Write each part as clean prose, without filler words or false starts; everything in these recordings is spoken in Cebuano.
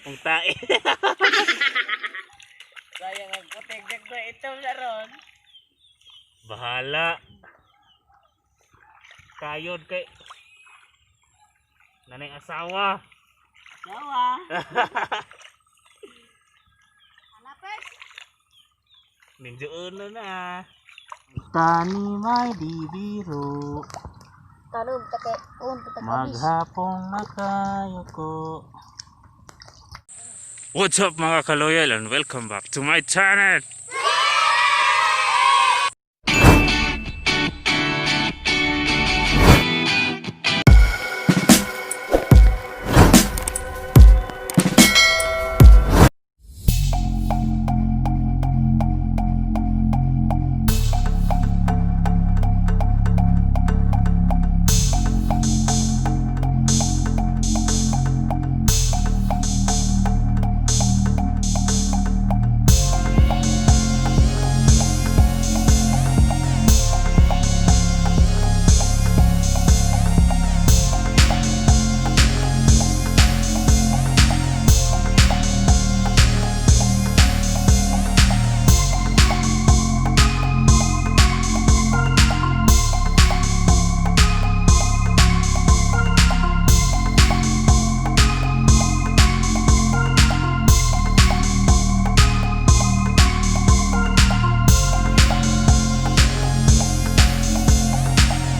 Ang tae. Sayang ang putik ko itom na ron. Bahala. Kayod kay nanay asawa. Sawa. Alapes. Ninjoon na na. Tani may dibiro. Tanom take un take. Maghapong makayo ko. What's up, mga kaloyal, and welcome back to my channel!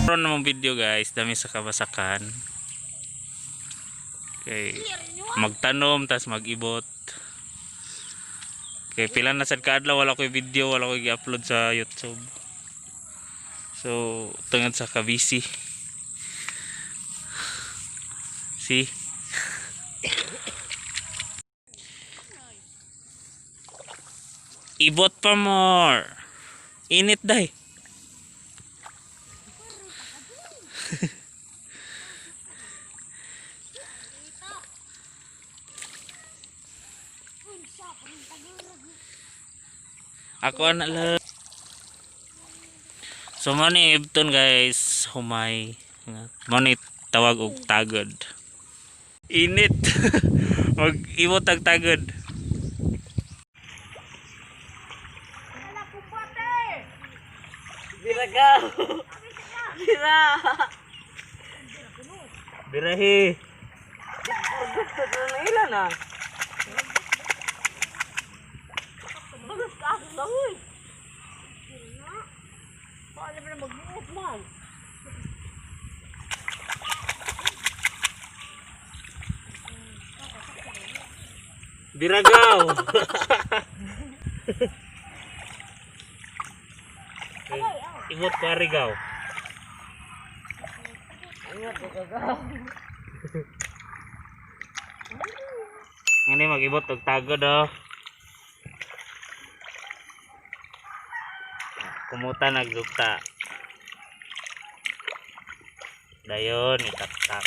Karon namang video, guys, dami sa kabasakan. Okay. Magtanom tas mag-ibot. Okay, pila na sad kaadlaw wala koy video, wala koy gi-upload sa YouTube. So, tungod sa kabisi. See? Ibot pa more. Init day. Ako ana lang. So mo ni Ibton, guys, humay. Mo ni tawag og tagod. Init. Mag ibot tag tagod. Bira ka. Bira. Birahi. Gusto ko na ila na. Bagus ka ako na uy. Paano ba na magbuot man? Biragaw. Ibot parigaw. Ingat ko ka. Ngani mag-ibot og tagod oh. Kumuta naglukta. Dayon itaktak.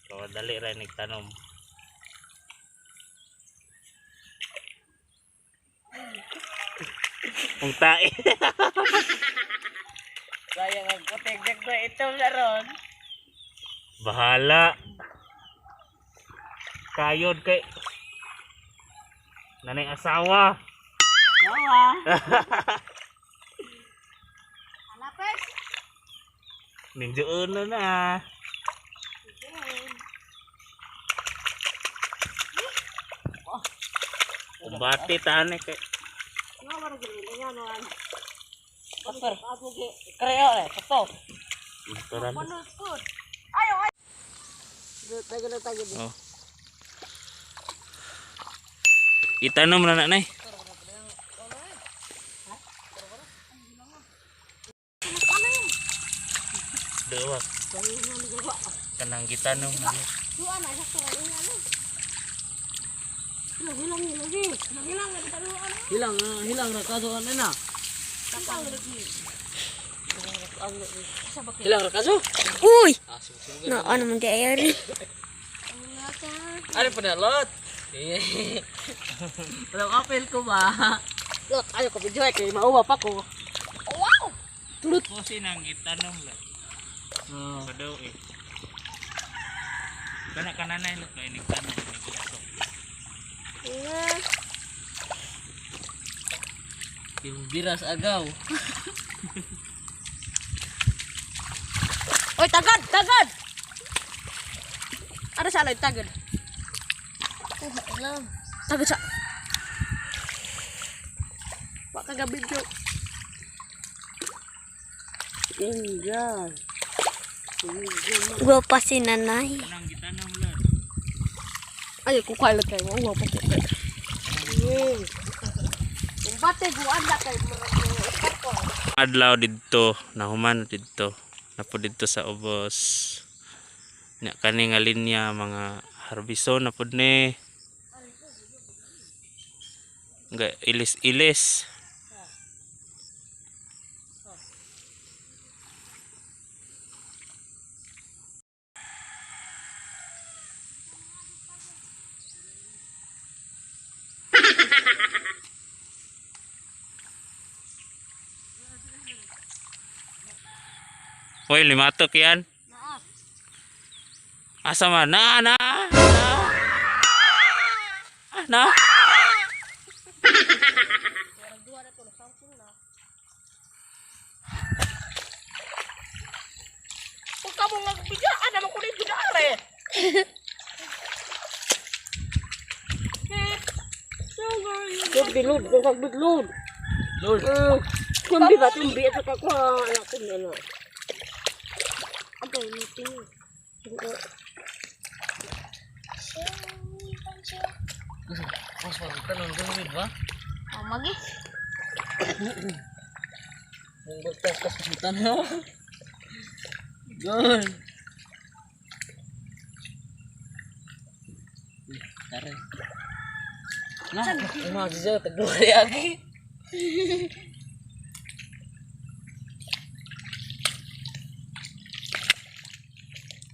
So dali ra nagtanom. Ang tae. Sayang ang putik ko itom na ron. Bahala. Kayod kay nanay asawa. Sawa. Alapes. Ninjoon na na. Kumbate tani kay Nga ba nagilili nga no an? Pastor. Kreo eh. Pastor. Motoran. Panuskot. Ayo ay. Tagal tagal. Oh. Itanom na nanay. Duwa. Kanang gitanom na. Duwa na sakto na nga no. Hilang hilang lagi. Hilang lagi taluan. Hilang hilang ra kaso ano na. Hilang ra kaso. Uy! No, ano man di ayari. Ano pa na lot? Walang apel ko ba? Lot, ayaw ko video kay mauwa pa ko. Kasi nang gitanom lang. Oh. Padaw eh. Kana kananay lot ba inig tanom inig usok. Yung biras agaw. Oy, tagad, tagad. Ano sa alay tagad? Alam. Tagad sa. Wa ka video. Inga. Guwapa si nanay. Kanang gitanom lot. Ay, kukailot kayo. Wa pa ko. Kumbate guan na kay Adlaw didto, nahuman didto. Napo didto sa ubos. Nya kani nga linya mga harbiso na pud ni. Nga ilis-ilis. Hoy, limatok yan. Asa man? Na, na, na. Na. Kung kamo nga biglaan naman ko dito are. Tumbi lod, kung kagbit lod. Lord. Tumbi ba tumbi at saka ko anak ko na. Agay, meeting. Mas magtanon gawin ba? Oh, magi. Mong bagtas kas tanon. Gon. Tara. Na, ano siya tagduha agi.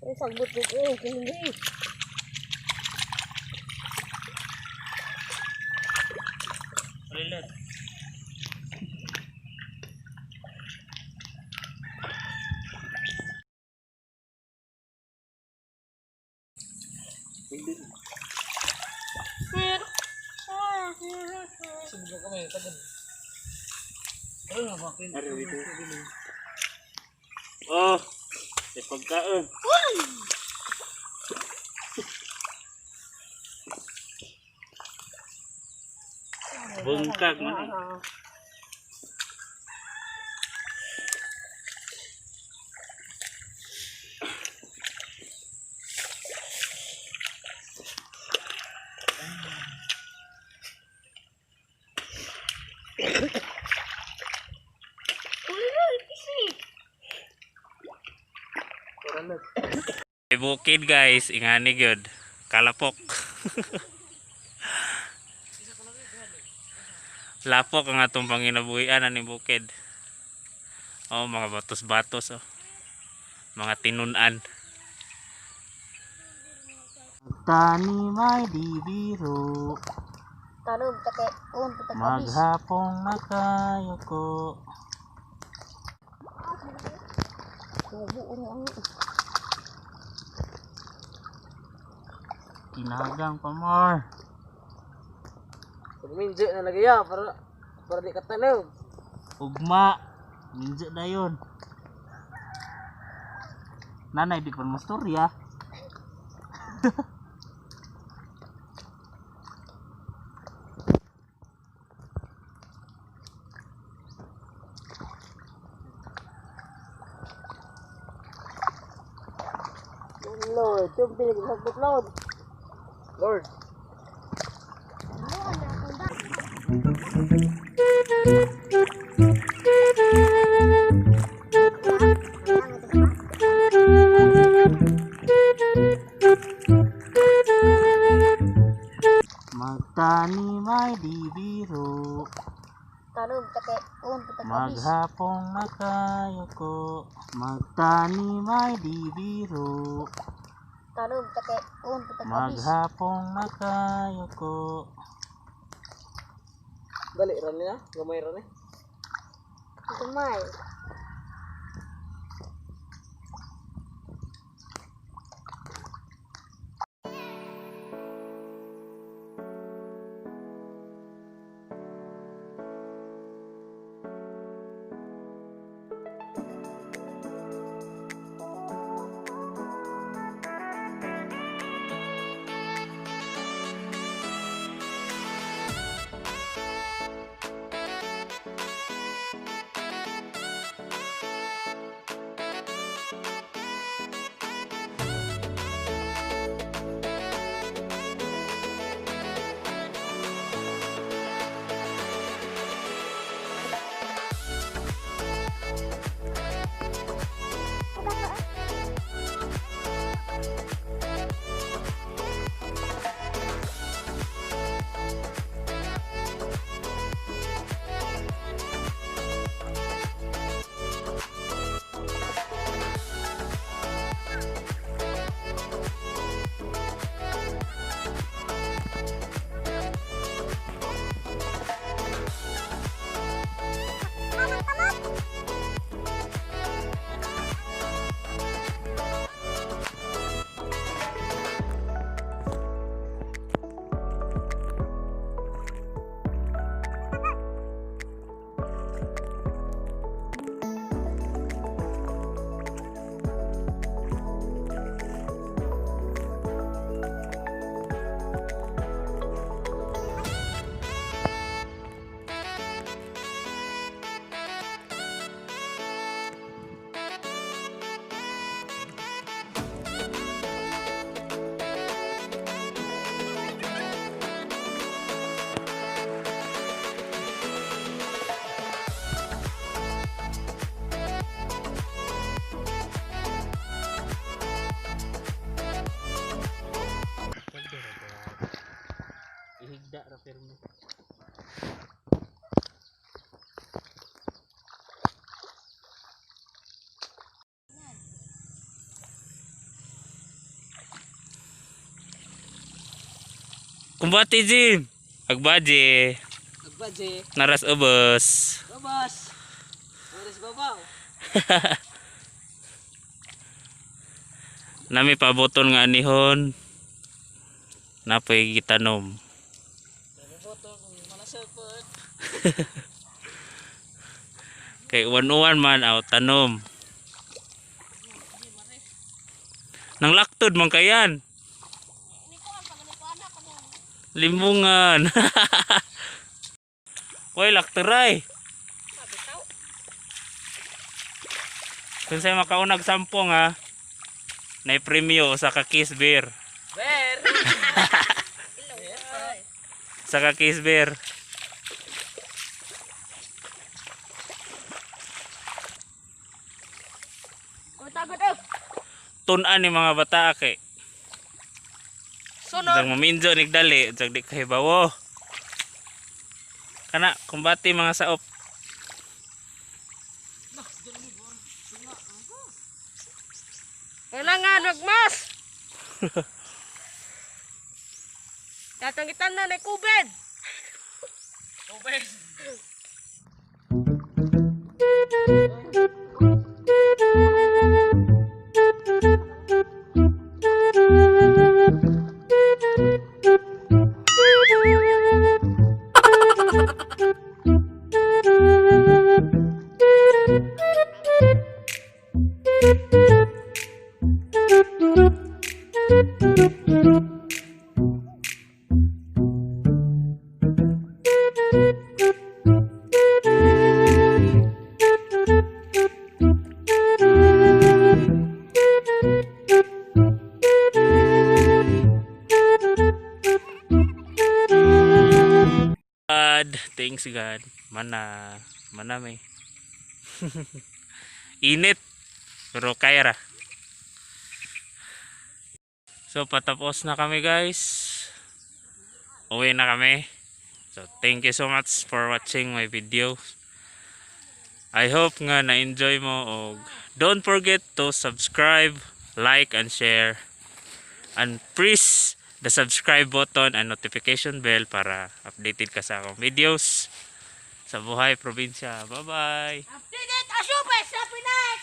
Kung sagbot ko ko tumbi. Lilot. Subukan kami tagod. Ano ba Oh, may pagkaon. Bungkag man. Eh. May bukid guys, ingani gyud. Kalapok. Lapok ang atong panginabuhian ani bukid. Oh, mga batos-batos oh. Mga tinun-an. Tani may dibiro, Tanom, take, un, pitakabis. maghapong makayoko. Kinagang pa more. Pagminjo na lagi ya para para di katanom. Ugma. Minjo na yun. Nanay, di pa mastorya. Lord, tumbi lagi sagbot lord. Lord. Magtanim ay di biro. Tanom, take, un, pitakabis. Maghapong makayoko. Magtanim ay di biro. Tanom, take, un, pitakabis. Maghapong makayoko. Dali ra niya, gamay ra ni. Gamay. Kumbati, Jim. Agbaje. Agbaje. Naras ubos. Babas. Oras babaw. Nami paboton nga anihon. Napoy gitanom. Boto kung malasapot. Kay uwan-uwan man aw tanom. Nang laktod man kayan. Limbungan. Hoy, lakturay. Kung sa'yo makaunag sampung ha, na premyo sa ka kiss beer. Ber. Sa ka kiss beer. Tun-an ni mga bata kay. Sunod. Dang maminjo nigdali, jag di kahibawo. Kana kumbati mga saop. Kailangan magmas. Tatang na na kubed. Open. God, thanks God. Mana, mana may. Init. Pero kaya ra. So patapos na kami, guys. Uwi na kami. So thank you so much for watching my video. I hope nga na-enjoy mo og don't forget to subscribe, like and share and press the subscribe button and notification bell para updated ka sa akong videos sa buhay probinsya. Bye-bye. Updated asupes sa Pinay.